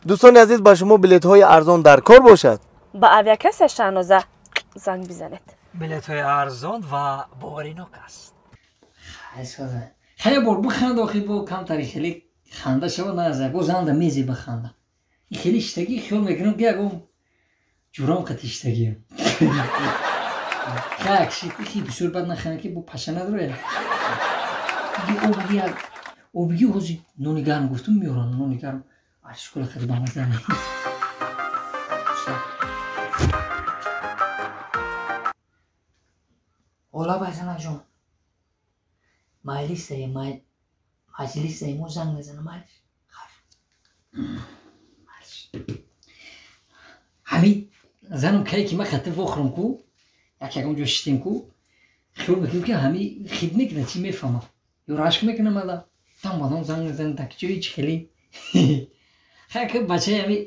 Дӯстони азиз, ба шумо билетҳои арзон дар кор бошад? Ба авиакасса Шаҳноза занг бизанед. Билетҳои арзон ва боваринок аст. Хай бор биханд, охи бо камтари хеле ханда шава наза, бо занда мези биханда. Ин хеле иштагӣ хиёл мекунам ки ягон ҷуром қати иштагиам. Хай акши бисёр бад наханда ки бо паша надороя. Обиги ҳози нони гарм гуфтум меорам, нони гарм. Шукула хеле бамаза. Ола байзанаҷон. Маҷлисае, маҷлисае мо занг мезанам, майлиш. Ҳамин занам кае ки ман хати вохӯрам ку, як ягон ҷо шитем ку, хиёл мекунам ки ҳами хид мекунад, чӣ мефаҳмам. Ё рашк мекунам ала. Там бадом занг мезанам, так ҷои чӣ хеле. Хай ки бачаи ҳами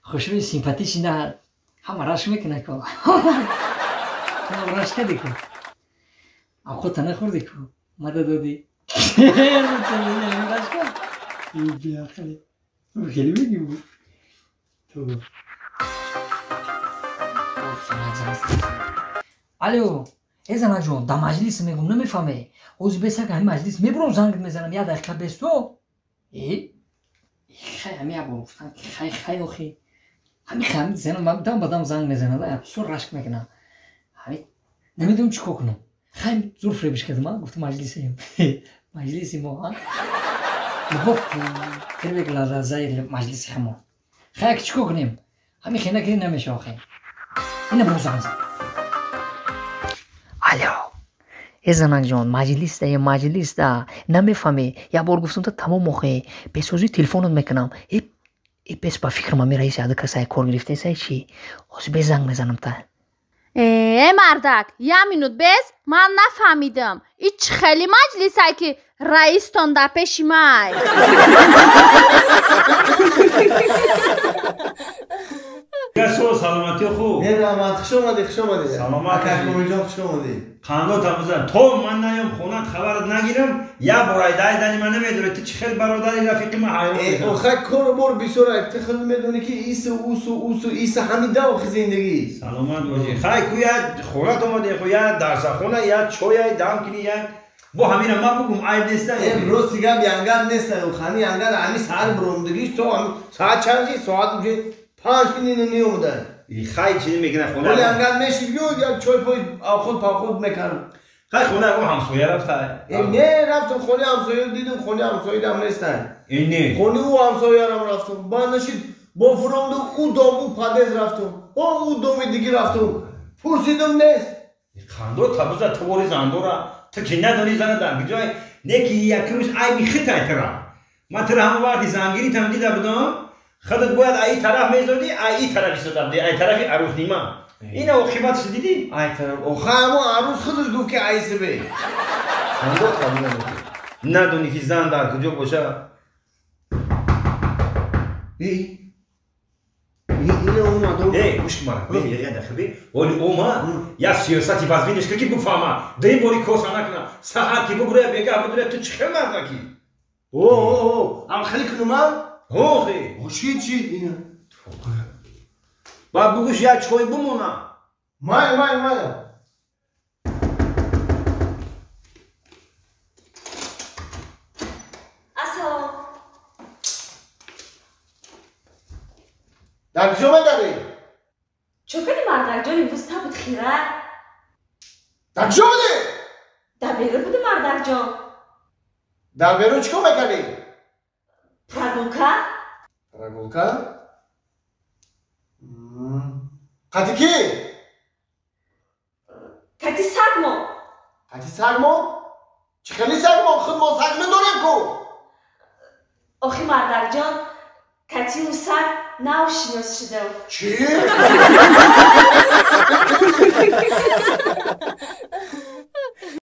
хушрӯи симпатичи на ҳама рашк мекунад ку. Рашк кардӣ ку. Авқота нахӯрдӣ ку. Мада додӣ. Хеле мегӣ. Алло, э занаҷон, дар маҷлис мегум, намефаҳме. Ҳозир бесак ҳами маҷлис мебурам, занг мезанам, як дақиқа бесто. Э, хай ҳами як бор гуфтам ки хай хай охи. Ҳами ҳами занам дам ба дам занг мезанад, бисёр рашк мекунам. Ҳами намедонам чӣ кор кунам. Хай зур фиребиш кардам, гуфтам маҷлисем. Маҷлиси мо, а? Любовь первый глаза маҷлиси ҳамо. Хай чӣ кор кунем? Ҳами хена кунем намеша охи. Ина бо занг зад. Алло. Э занакҷон, маҷлисда, е маҷлисда. Намефаҳмӣ. Як бор гуфтам та тамом охе. Бесозӣ телефонот мекунам. Э, бес ба фикрам ами раиси ада касай кор гирифтесай чӣ? Ҳозир бес занг мезанам та. Э, мардак, як минут бес, ман нафаҳмидам. И чӣ хеле маҷлисай ки раистон дар пеши май? Саломатӣ хуб. Не раҳмат, хуш омадӣ, хуш омадӣ. Саломат. Акакомиҷон, хуш омадӣ. Қандо табузан. То ман наём хонат хабарат нагирам, як бор айдаи зани ман намедонӣ. Ту чӣ хел бародари рафиқи ман ҳайрон мешавам. Охай кору бор бисёр ай. Ту худ медонӣ ки ису усу усу иса ҳамин да охи зиндагӣ. Саломат бошӣ. Хай ку як хонат омадӣ, ху як дарсахона, як чой ай дам кунӣ як бо ҳамина ман бугум айб неста. Э рости гап янгар неста. Ҳами янгар ҳами саҳар буромдагиш то соат чанд шид? Соат уже 5 кини ниомуда. Хай чизи мекунад хона. Оли ангар мешид ё як чой пой авход павход мекард. Хай хона ягон ҳамсоя рафта. Э не рафтам хони ҳамсоя дидам, хони ҳамсоядам нестан. Э не. Хони ӯ ҳамсоярам рафтам. Баъд нашид бо фуромду ӯ дом ӯ подъезд рафтам. О ӯ доми диги рафтам. Пурсидам нест. Қандо табуза тувори зандора. Ту ки надонӣ зана дар куҷой? Не ки якумш айби хитай тира. Ман тира ҳама вақти зангиритам дида будам. Худат бояд ай тараф мезодӣ, ай тараф истода будӣ, ай тарафи арӯснима. Ина оқибатш дидӣ? Ай тараф. Охай ҳамо арӯс худаш гуфт ки ай сибе. Қандо табуза надонӣ ки зан дар куҷо боша. Э, гӯш мара, я дақиқа бе. Оли омад, як сиёсати вазминеш ки буфаҳма. Дуюм бори корша накуна. Саҳар ки бубуря, бегаҳ бубуря, ту чӣ хел мардаки? О, о, о, ам хеле кунумам? Охи. Чӣ чӣ ина? Баъд бугӯш як чой бумона. Май, май, май. Ассалом. Дар куҷо медарӣ? Чо кардӣ мардакҷон, имрӯз табуд хира? Дар куҷо будӣ? Дар берун будӣ мардакҷон. Дар берун чӣ кор мекардӣ? Прогулка? Прогулка? Қати ки? Қати сагмо. Қати сагмо? Чӣ хели сагмо? Худ мо саг надорем ку. Охи мардакҷон, қати ӯ саг нав шинос шудам. Чӣ?